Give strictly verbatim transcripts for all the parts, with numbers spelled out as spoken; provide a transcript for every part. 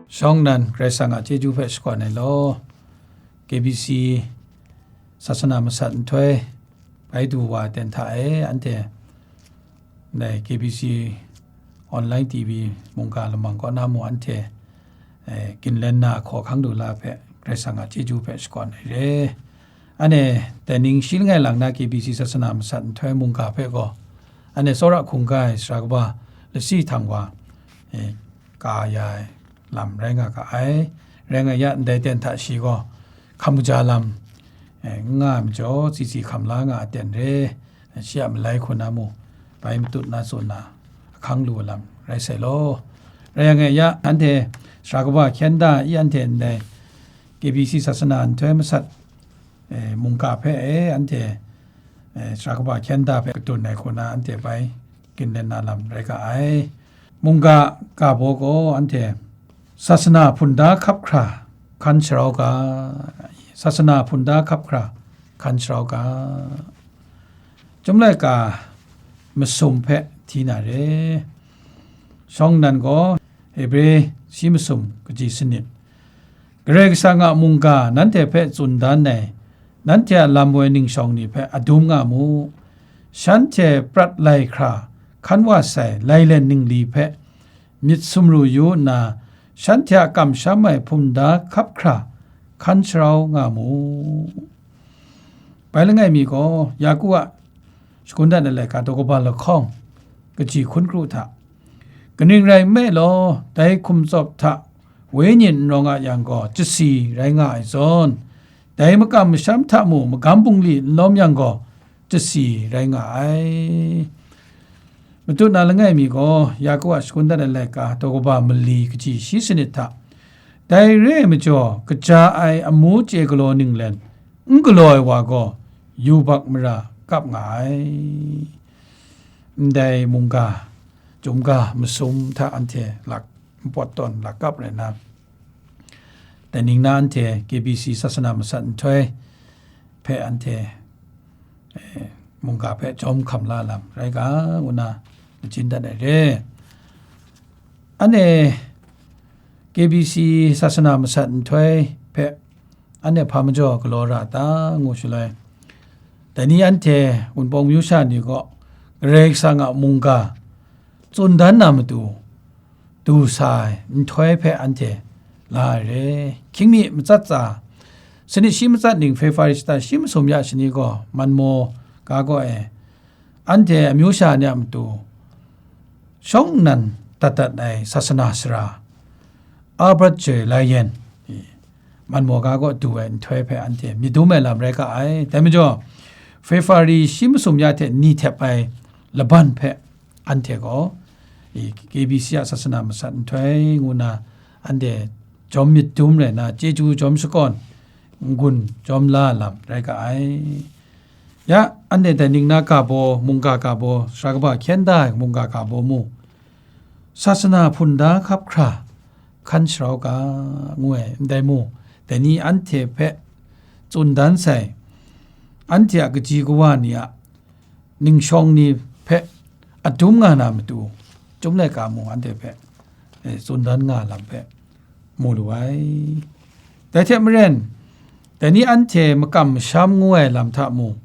Shawng nnan Karai Kasang a chyeju hpe shakawn ai law, K B C sasana masat nhtoi bai du wa ten hta e, anhte ndai K B C online T V mungga lamang kaw na mu anhte, eh, ginlen na hkaw hkang du la hpe Karai Kasang a chyeju hpe shakawn ai re. Anhte dai ning shi langai lang na K B C sasana masat nhtoi mungga hpe gaw, anhte tsawra hkungga ai sara kaba lasi htang wa, eh, ka ya ai lam rai nga ga ai. Rai nga ya, ndai ten hta shi gaw hkam kaja lam, eh, n nga ai majaw, tsitsi hkam la nga ai ten re, shi a malai hku na mu, bai matut na tsun na ahkang lu ai lam rai sai law. Rai yang e ya, anhte sara kaba hkyen da i, anhte ndai K B C sasana nhtoi masat, eh, mungga hpe e, anhte, eh, sara kaba hkyen da hpe katun ai hku na anhte bai ginlen na lam rai ga ai. Mungga ga baw gaw anhte sasana hpunda hkap hkra hkan sharau ga, sasana hpunda hkap hkra hkan sharau ga, Chyum laika masum hpe hti na re. Shawng nnan gaw Hebre shi masum kaji sanit. Karai Kasang a mungga nanhte hpe tsun dan ai, nanhte a lam woi ningshawng ni hpe adum nga mu. Shanhte prat lai hkra hkan wa sai lailen ningli hpe myit sumru yu nna, shanhte a kamsham ai hpunda hkap hkra hkan sharau nga mu. Bai langai mi gaw, Yaku a shakun dat ai laika daw kaba lahkawng, kaji hkun kru hta, kaning rai nme law, dai hkum tsawp hta wenyi n rawng a yang gaw, chyasi rai nga ai zawn, dai makam masham hta mung magam bungli n lawm yang gaw, chyasi rai nga ai. Matut na langai mi gaw, Yaku a shakun dat ai laika daw kaba mali kaji shi sanit hta, dai re ai majaw, kaja ai amu chye galaw ninglen n galaw ai wa gaw, yubak mara kap nga ai. Ndai mungga, chyum ga, masum hta anhte lak npawt tawn lak kap rai na, dai ning na anhte K B C sasana masat nhtoi hpe anhte, eh, mungga hpe jawm hkam la lam rai ga, ngu na majin dat ai re. Anhte K B C sasana masat nhtoi hpe anhte hpa majaw galaw ra ta, ngu shaloi, dai ni anhte Wunpawng myu sha ni gaw Karai Kasang a mungga tsun dan na matu, du sa ai nhtoi hpe anhte la ai re. Hkying mi matsat tsa, sanit shi matsat ning, February shata shi masum ya shani gaw, Manmaw ga gaw e, anhte amyu sha ni a matu, shawng nnan dat dat ai sasana sara, Albert J. Lyon, Manmaw ga gaw du ai nhtoi hpe anhte myit dum ai lam rai ga ai. Dai majaw, February shi masum ya hte ni htep ai laban hpe anhte gaw, i, K B C a sasana masat nhtoi ngu na, anhte jawm myit dum rai na, chyeju jawm shakawn, n-gun jawm la lam rai ga ai. Ya, anhte dai ning na ga baw, mungga ga baw, sara kaba hkyen da ai mungga ga baw mu, sasana hpunda hkap hkra hkan sharau ga, ngu ai, ndai mu, dai ni anhte hpe tsun dan sai, anhte a kaji kawa ni a ningshawng ni hpe adum nga na matu, Chyum laika mung anhte hpe, eh, tsun dan nga lam hpe mu lu ai. Dai hte maren, dai ni anhte makam masham ngu ai lam hta mung,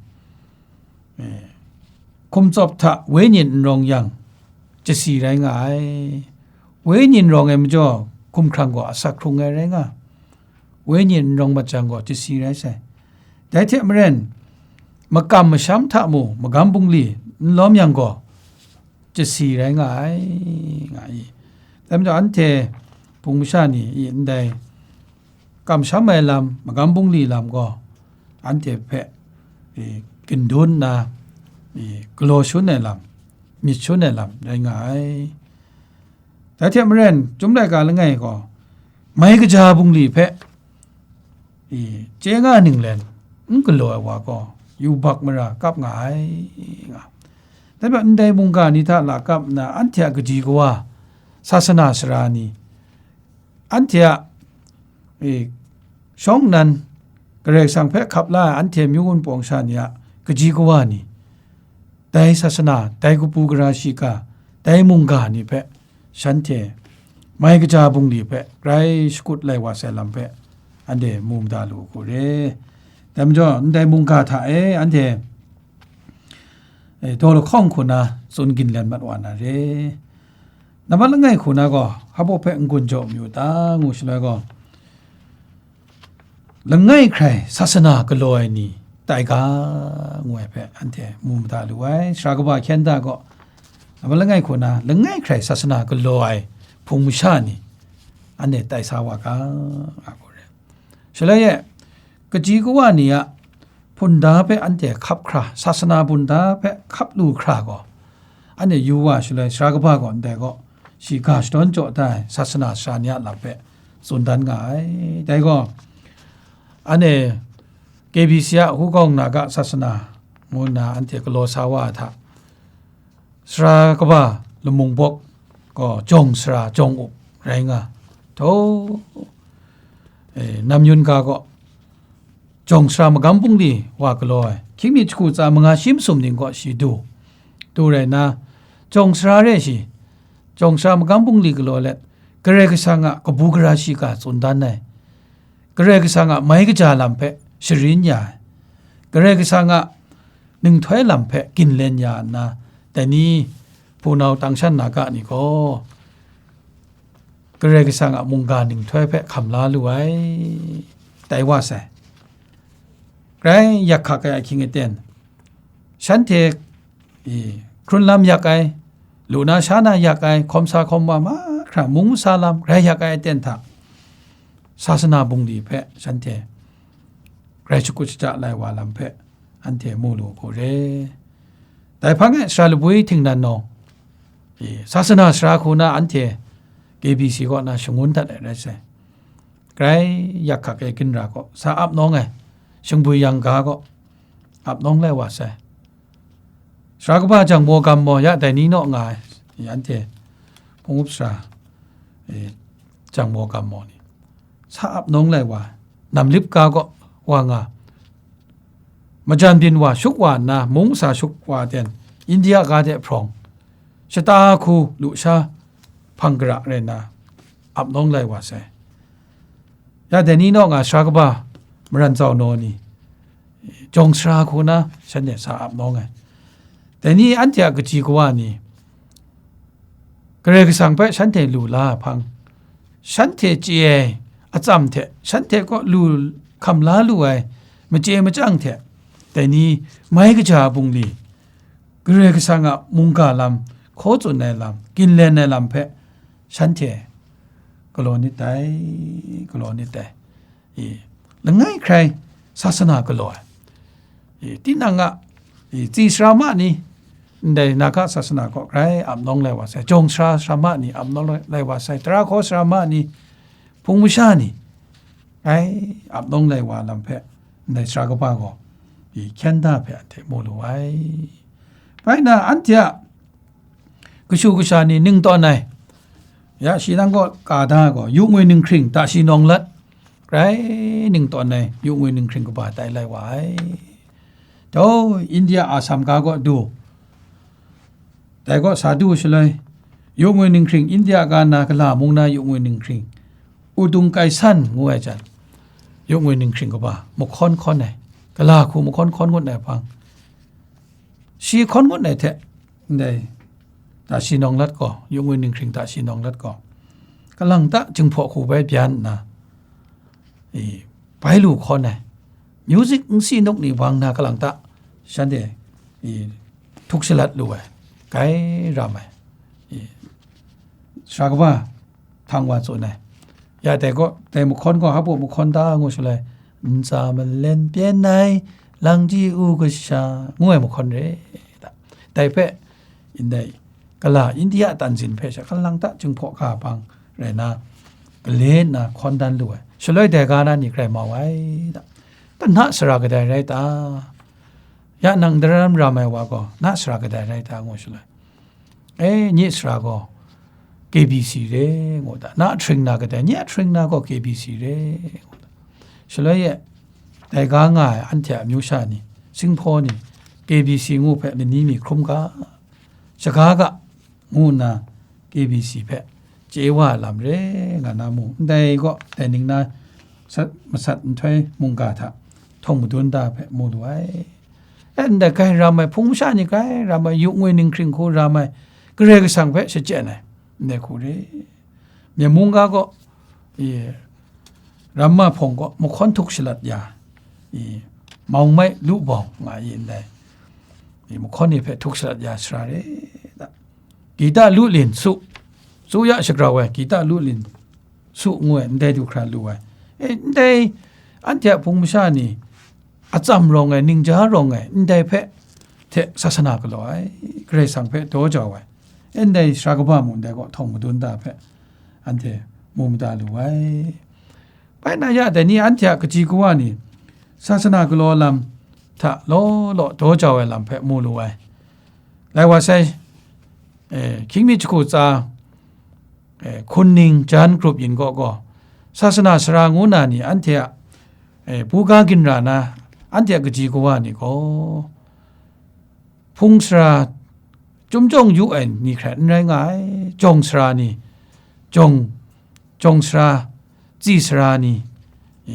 eh, hkum tsawp hta wenyi n rawng yang, chyasi rai nga ai. Wenyi n rawng ai majaw, hkumhkrang gaw asak hkrung ai rai nga. Wenyi n rawng mat jang gaw, chyasi rai sai. Dai hte maren, makam masham hta mung, magam bungli n lawm yang gaw, chyasi rai nga ai, nga i. Dai majaw, anhte hpung masha ni i ndai kamsham ai lam, magam bungli lam gaw, anhte hpe, i, gindun nna, i, galaw shun ai lam, myit shun ai lam rai nga ai. Dai hte maren, Chyum laika langai gaw, mai kaja bungli hpe, i, chye nga ninglen n galaw ai wa gaw, yubak mara kap nga ai, nga. Dai hpe ndai mungga ni hta lakap nna, anhte a kaji kawa, sasana sara ni, anhte a, e, shawng nnan Karai Kasang hpe hkap la ai anhte amyu wunpawng sha ni a kaji kawa ni, dai sasana, dai kabu gara shiga, dai mungga ni hpe shanhte mai kaja bungli hpe grai shakut lai wa sai lam hpe anhte mu mada lu hku re. Dai majaw, ndai mungga hta e anhte, e, daw lahkawng hku na tsun ginlen mat wa na re. Nambat langai hku na gaw, hpa baw hpe n-gun jaw mayu ta, ngu shaloi gaw, langai hkrai sasana galaw ai ni tai ga, ngu ai hpe anhte mu mada lu ai. Sara kaba hkyen da gaw, nambat langai hku na, langai hkrai sasana galaw ai hpung masha ni anhte tai sa wa ga, nga hku re. Shaloi e, kaji kawa ni a hpunda hpe anhte hkap hkra, sasana hpunda hpe hkap lu hkra gaw, anhte yu wa shaloi, sara kaba gaw ndai gaw, shi ga shadawn jaw da ai sasana sara ni a lam hpe tsun dan nga ai. Dai gaw, anhte K B C a hukawng naga sasana ngu nna anhte galaw sa wa ai hta, sara kaba lamung bawk gaw jawng sara jawng up rai nga. Htaw, e, Namyun ga gaw jawng sara magam bungli wa galaw ai, hkying mi jahku tsa manga shi masum ning gaw shi du. Du rai nna, jawng sara re shi, jawng sara magam bungli galaw let, Karai Kasang a kabu gara shiga tsun dan ai, Karai Kasang a mai kaja lam hpe sharin ya ai, Karai Kasang a ninghtoi lam hpe ginlen ya nna, dai ni hpunau tangshan naga ni gaw, Karai Kasang a mungga ninghtoi hpe hkam la lu ai, tai wa sai. Grai yak hkak ai ahkying aten, shanhte, e, hkrun lam yak ai, lu na sha na yak ai, hkawm sa hkawm wa mahkra mung masa lam grai yak ai aten hta, sasana bungli hpe shanhte grai shakut shaja lai wa lam hpe anhte mu lu hku re. Dai hpang e sara labwi htingnan nawng, e, sasana sara hku na anhte K B C kaw na shangun dat ai rai sai. Grai yak hkak e ginra gaw sa ap nawng ai, shangbwi yang ga gaw ap nawng lai wa sai. Sara kaba jang maw gam maw, ya dai ni naw nga ai, anhte hpung up sara, e, jang maw gam maw ni, sa ap nawng lai wa, namlip ga gaw wa nga, majan byin wa shuk wa nna, mung sa shuk wa ten, India ga de hprawng, shata hku lusha hpang gara rai nna, ap nawng lai wa sai. Ya dai ni naw nga sara kaba maran zau naw ni, jawng sara hku na shanhte sa ap nawng ai. Dai ni anhte a kaji kawa ni, Karai Kasang hpe shanhte lu la ai hpang, shanhte chye ai atsam hte, shanhte kaw lu hkam la lu ai machye machyang hte, dai ni mai kaja bungli, Karai Kasang a mungga lam, hkaw tsun ai lam, ginlen ai lam hpe shanhte galaw nit dai, galaw nit dai. I, langai hkrai sasana galaw ai. I, tinang a, i, tsi sara ma ni, ndai Naga sasana kaw grai ap nawng lai wa sai, jawng sara sara ma ni ap nawng lai wa sai, tara hkaw sara ma ni, hpung masha ni, grai ap nawng lai wa lam hpe, ndai sara kaba gaw, i, hkyen da hpe anhte mu lu ai. Bai na, anhte a kashu kasha ni ning tawn ai, ya, shi nang kaw ka da gaw, yu ngwi ninghkring ta shi nawng lat, grai ning tawn ai, yu ngwi ninghkring kaba tai lai wa ai. Dau, India Assam ga gaw du, dai gaw sa du shaloi, yu ngwi ninghkring India ga na, kala mung na yu ngwi ninghkring, Udung Kaisan ngu ai jan, yu ngwi ninghkring kaba mahkawn hkawn ai, kala hku mahkawn hkawn ngut ai hpang, shi hkawn ngut ai hte, ndai, ta shi nawng lat gaw, yu ngwi ninghkring ta shi nawng lat gaw, kalang ta Jinghpaw hku bai byan nna, i, bai lu hkawn ai, music n si nuk ni wang na kalang ta, shanhte, i, htuk shalat lu ai, grai ram ai, i, sara kaba htang wa tsun ai. Ya dai gaw, dai mahkawn gaw, hpa mahkawn ta ngu shaloi, ntsa malen pyen ai, lang ji u kasha, ngu ai mahkawn re, da. Dai hpe, ndai, kala India tanzin hpe sha, kalang ta Jinghpaw ga hpang rai na, gale nna hkawn dan lu ai. Shaloi dai ga na ni grai mau ai, da. Da na sara kadai rai ta? Ya nang daram ram ai wa gaw, na sara kadai rai ta? Ngu shaloi, e, nye sara gaw K B C re, ngu da. Na ahkring na kadai, nye ahkring na gaw K B C re, ngu da. Shaloi e, dai ga nga ai anhte a amyu sha ni, Singhpaw ni, K B C ngu hpe lani mi hkrum ga, shaga ga, ngu nna K B C hpe chye wa ai lam re nga na mu, ndai gaw dai ning na sat, masat nhtoi mungga hta htawng madun da hpe mu lu ai. E, ndai grai ram ai, hpung masha ni grai ram ai, yu ngwi ninghkring hku ram ai, Karai Kasang hpe shachyen ai, ndai hku re. Myen mungga gaw, e, ramma hpawng gaw mahkawn htuk shalat ya, e, maung mai lu bawng nga i ndai, e, mahkawn ni hpe htuk shalat ya sara re. Gita lu lin su, su ya shagrau ai, gita lu lin su ngu ai, ndai du hkra lu ai. E, ndai anhte a hpung masha ni, atsam rawng ai, ningja rawng ai, ndai hpe hte sasana galaw ai, Karai Kasang hpe daw jau ai, ndai sara kaba mung ndai gaw htawng madun da hpe anhte mu mada lu ai. Bai na ya, dai ni anhte a kaji kawa ni sasana galaw lam hta law law daw jau ai lam hpe mu lu ai. Lai wa sai, eh, hkying mi jahku tsa, eh, hkun ning jan grup yin gaw gaw, sasana sara ngu na ni anhte a, eh, buga ginra na anhte a kaji kawa ni gaw, hpung sara, chyum jawng yu ai ni hkrai n rai nga ai, jawng sara ni, jawng, jawng sara, tsi sara ni, e,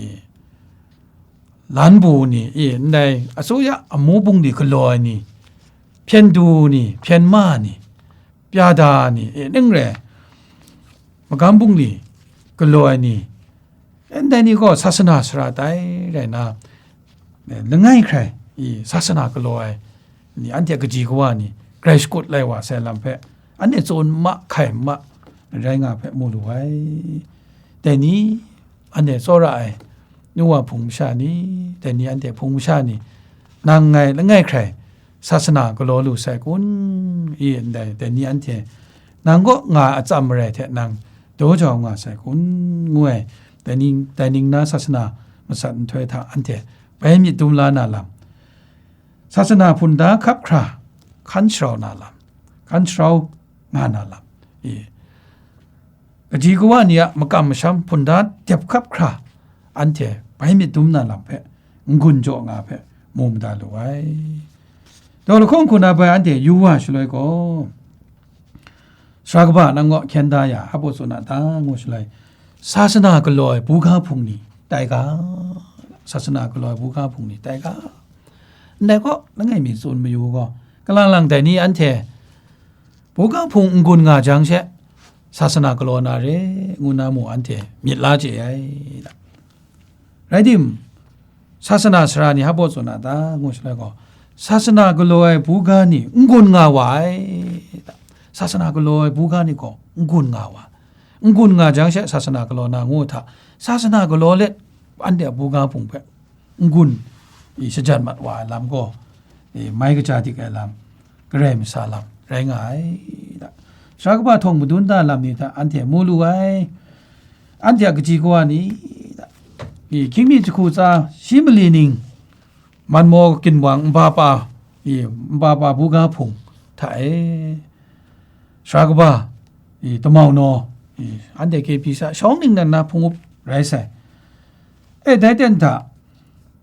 lan bu ni, e, ndai asuya amu bungli galaw ai ni, hpyen du ni, hpyen ma ni, pyada ni, e, ning re ai, magam bungli galaw ai ni, ndai ni gaw sasana sara tai rai na, langai hkrai i sasana galaw ai ni, anhte a kaji kawa ni, grai shakut lai wa sai lam hpe, anhte tsun ma, hkai ma, rai nga hpe mu lu ai. Dai ni, anhte tsawra ai, nu wa hpung masha ni, dai ni anhte hpung masha ni, nang ngai langai hkrai sasana galaw lu sai kun? I ndai, dai ni anhte, nang kaw nga ai atsam marai hte nang daw jau nga sai kun? Ngu ai, dai ning, dai ning na sasana masat nhtoi hta anhte bai myit dum la na lam, sasana hpun da hkap hkra hkan sharau na lam, hkan sharau nga na lam, i, kaji kawa ni a makam masham hpun da dep hkap hkra, anhte bai myit dum na lam hpe, n-gun jaw nga hpe, mu mada lu ai. Daw lahkawng hku na bai anhte yu wa shaloi gaw, sara kaba nang kaw hkyen da ya, hpa tsun a ta, ngu shaloi, sasana galaw ai buga hpung ni tai ga, sasana galaw ai buga hpung ni tai ga, ndai kaw langai mi tsun mayu gaw, kalang lang dai ni anhte, buga hpung n-gun nga jang she, sasana galaw na re, ngu na mu anhte myit la chye ai. Rai tim, sasana sara ni hpa tsun a ta, ngu shaloi gaw, sasana galaw ai buga ni n-gun nga wa ai. Sasana galaw ai buga ni gaw n-gun nga wa, n-gun nga jang she sasana galaw na ngu hta, sasana galaw let anhte a buga hpung hpe n-gun i shajat mat wa ai lam gaw, e, mai kaja dik ai lam, Karai masa lam rai nga ai. Sara kaba htawng madun da lam ni hta anhte mu lu ai. Anhte a kaji kawa ni, i, hkying mi jahku tsa shi mali ning, manmaw ginwang nba pa, i, nba pa buga hpung hta e, sara kaba, i, damau naw, i, anhte K P sa shawng ningnan na hpung up rai sai. E, dai ten hta,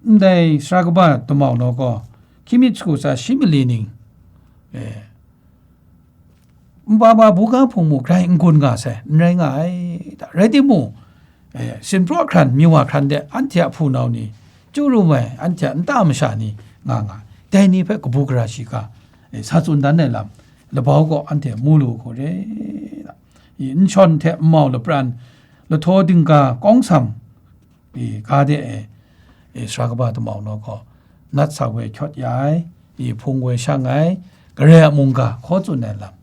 ndai sara kaba damau naw gaw, hkying mi jahku tsa shi mali ning, e, nba pa buga hpung mu grai n-gun nga sai, n rai nga ai. Rai timung, e, sinpraw hkran, miwa hkran de anhte a hpunau ni, chyu rum ai anhte a nta masha ni nga nga, dai ni hpe kabu gara shiga, e, sa tsun dan ai lam, labau gaw anhte mu lu hku re. I, n shawn hte n mau lapran, lahtaw dingga kawng sam, i, ga de e, i, sara kaba damau naw gaw, nat sa woi hkyawt ya ai, i, hpung woi shang ai, Karai a mungga hkaw tsun ai lam,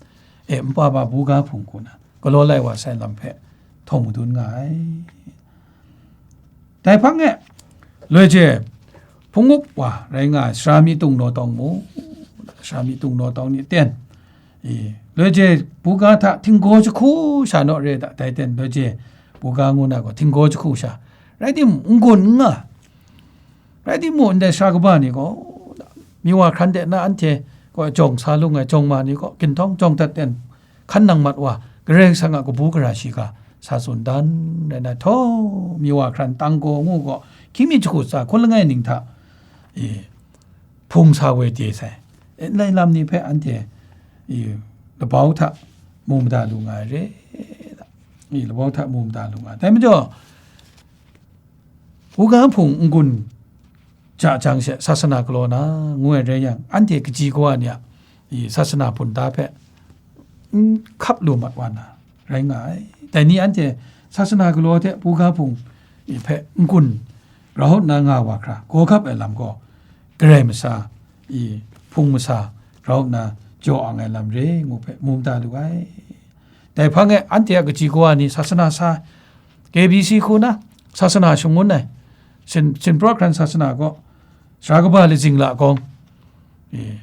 e, npa ba buga hpung hku na, galaw lai wa sai lam hpe htawng madun nga ai. Dai hpang e, loi je, hpung up wa rai nga ai sara mi tung naw tawng mu, sara mi tung naw tawng ni ten, i, loi je buga hta htinggaw jahku sha naw re da, dai ten loi je buga ngu na gaw htinggaw jahku sha, rai timung, n-gun n nga, rai timung, ndai sara kaba ni gaw, miwa hkran de na anhte gaw jawng sa lung ai jawng ma ni gaw, ginhtawng jawng dat ten, hkan nang mat wa, Karai Kasang a kabu gara shiga sa tsun dan rai na, htaw, miwa hkran tang gaw ngu gaw, hkying mi jahku tsa hkun langai ning hta, i, hpung sa woi de sai. E, ndai lam ni hpe anhte, i, labau hta mu mada lu nga ai re. ni labau hta mu mada lu nga. Dai majaw, buga hpung n-gun ja jang she sasana galaw na, ngu ai rai yang, anhte kaji kawa ni a, i, sasana bunda hpe n hkap lu mat wa na, rai nga ai. Dai ni anhte sasana galaw hte buga hpung, i, hpe n-gun rau nna nga wa hkra, gawgap ai lam gaw, Karai masa, i, hpung masa rau nna jaw ang ai lam re ngu hpe mu mada lu ai. Dai hpang e anhte a kaji kawa ni sasana sa, K B C hku na sasana shangun ai, Sin, Sin Pra Hkran sasana gaw, sara kaba lazing la gawng, e,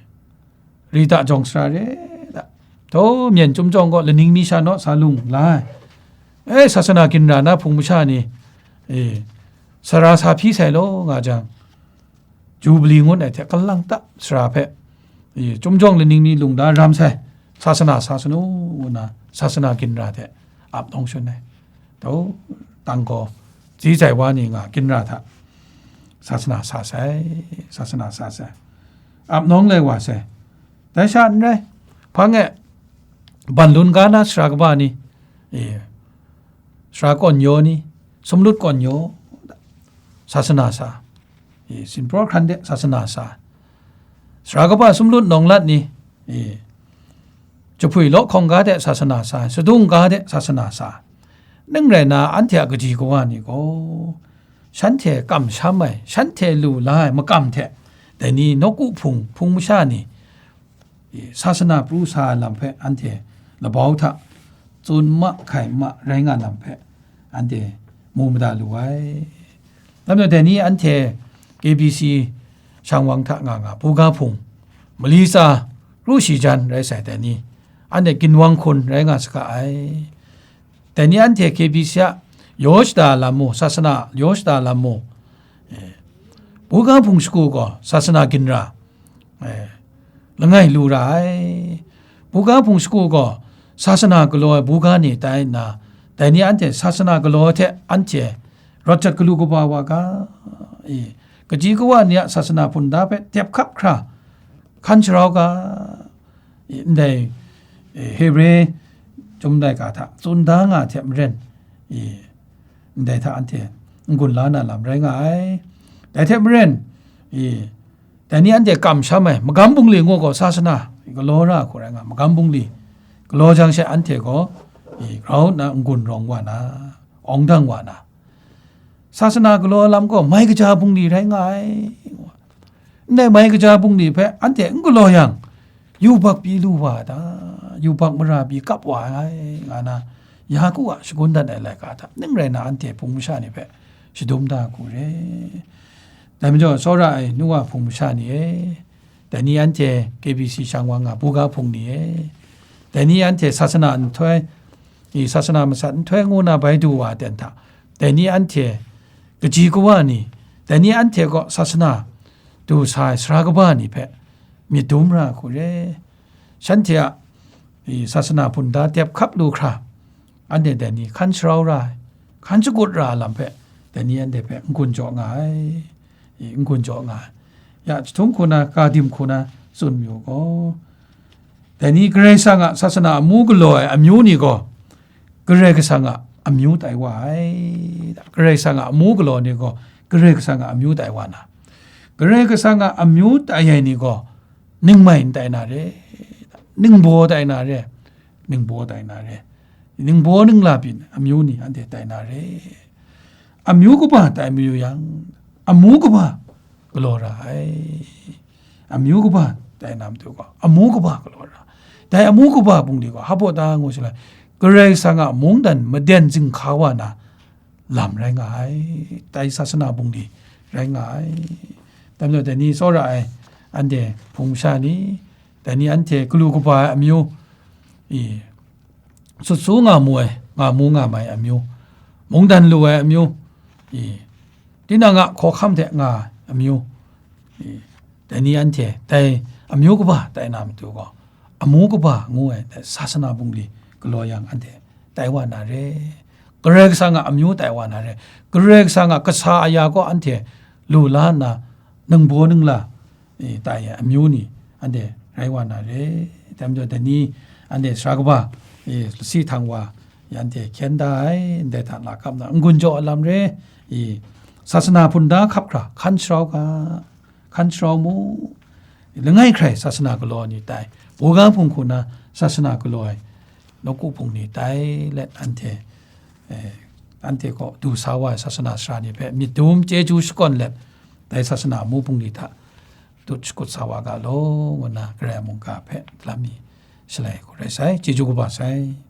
Rita jawng sara re da, taw myen Chyum jawng gaw laning mi sha naw sa lung la ai. E, sasana ginra na hpung masha ni, e, sara sa hpyi sai law nga jang, Jubili ngut ai hte kalang tap sara hpe, i, Chyum jawng laning mi lung da ram sai, sasana sa sanu, ngu nna sasana ginra hte ap nawng shun ai. Taw, tang gaw, zai wa ni nga ginra hta sasana sa sai, sasana sa sai, ap nawng lai wa sai. Dai sha n rai, hpang e ban lun ga na sara kaba ni, e, sara kawn yaw ni, sumlut kawn yaw, sasana sa, e, Sin Pra Hkran de sasana sa, sara kaba sumlut nawng lat ni, e, jahpui law hkawng ga de sasana sa, sadung ga de sasana sa. Ning rai na, anhte a kaji kawa ni gaw, shanhte kamsham ai, shanhte lu la ai makam hte, dai ni nawku hpung, hpung masha ni, i, sasana pru sa ai lam hpe anhte labau hta tsun ma hkai ma rai nga lam hpe anhte mu mada lu ai. Dai majaw, dai ni anhte K B C shang wang hta nga nga, buga hpung, mali tsa, ru shi jan rai sai dai ni, anhte ginwang hkun rai nga saga ai. Dai ni anhte K B C a yaw shada lam mu, sasana yaw shada lam mu, e, buga hpung shagu gaw sasana ginra, e, langai lu ra ai. Buga hpung shagu gaw sasana galaw ai buga ni tai nna, dai ni anhte sasana galaw hte anhte rawt jat galu kaba wa ga, e, kaji kawa ni a sasana hpunda hpe dep hkap hkra hkan sharau ga, i, ndai, e, Hebre Chyum laika hta tsun da nga hte maren, i, ndai hta anhte n-gun la na lam rai nga ai. Dai hte maren, i, dai ni anhte kamsham ai, magam bungli ngu gaw sasana galaw ra hku rai nga, magam bungli galaw jang she anhte gaw, i, grau nna n-gun rawng wa na, awng dang wa na, sasana galaw lam gaw mai kaja bungli rai nga ai. Ndai mai kaja bungli hpe anhte n galaw yang, yubak pyi lu wa ta, yubak mara pyi kap wa ai, nga na, Yaku a shagun dat ai laika hta ning rai na, anhte hpung masha ni hpe shadum da hku re. Dai majaw, tsawra ai nu wa hpung masha ni e, dai ni anhte K B C shang wa nga buga hpung ni e, dai ni anhte sasana nhtoi, i, sasana masat nhtoi ngu na bai du wa aten hta, dai ni anhte kaji kawa ni, dai ni anhte kaw sasana du sa ai sara kaba ni hpe myit dum ra hku re. Shanhte a, i, sasana hpunda dep hkap lu hkra, anhte dai ni hkan sharau ra ai, hkan shagut ra ai lam hpe, dai ni anhte hpe n-gun jaw nga ai, i, n-gun jaw nga ai. Ya, jahtum hku na, ka dim hku na tsun mayu gaw, dai ni Karai Kasang a sasana amu galaw ai amyu ni gaw, Karai Kasang a amyu tai wa ai. Karai Kasang a amu galaw ni gaw, Karai Kasang a amyu tai wa na, Karai Kasang a amyu tai ai ni gaw, ningmai n tai na re, ningbaw tai na re, ningbaw tai na re, ningbaw ningla byin amyu ni anhte tai na re. Amyu kaba tai mayu yang, amu kaba galaw ra ai. Amyu kaba tai na matu gaw, amu kaba galaw ra. Dai amu kaba bungli gaw, hpa ta ngu shaloi, Karai Kasang a mungdan maden zinghka wa na lam rai nga ai, dai sasana bungli rai nga ai. Dai majaw, dai ni tsawra ai, anhte hpung masha ni, dai ni anhte galu kaba ai amyu, i, sut su nga mu ai, nga mu nga mai amyu, mungdan lu ai amyu, i, tinang a hkawhkam hte nga ai amyu, i, dai ni anhte dai amyu kaba tai na matu gaw, amu kaba ngu ai dai sasana bungli galaw yang anhte tai wa na re. Karai Kasang a amyu tai wa na re. Karai Kasang a kasa aya gaw anhte lu la nna, ningbaw ningla, e, tai ai amyu ni anhte rai wa na re. Dai majaw, dai ni anhte sara kaba, e, lasi htang wa, anhte hkyen da ai, ndai hta lakap na n-gun jaw ai lam re i, sasana hpun da hkap hkra hkan sharau ga, hkan sharau mu, langai hkrai sasana galaw ni tai, buga hpung hku na sasana galaw ai nawku hpung ni tai let anhte, eh, anhte kaw du sa wa ai sasana sara ni hpe myit dum chyeju shakawn let, dai sasana amu hpung ni hta dut shakut sa wa ga law, ngu nna Karai a mungga hpe lam mi shalai hku rai sai, chyeju kaba sai.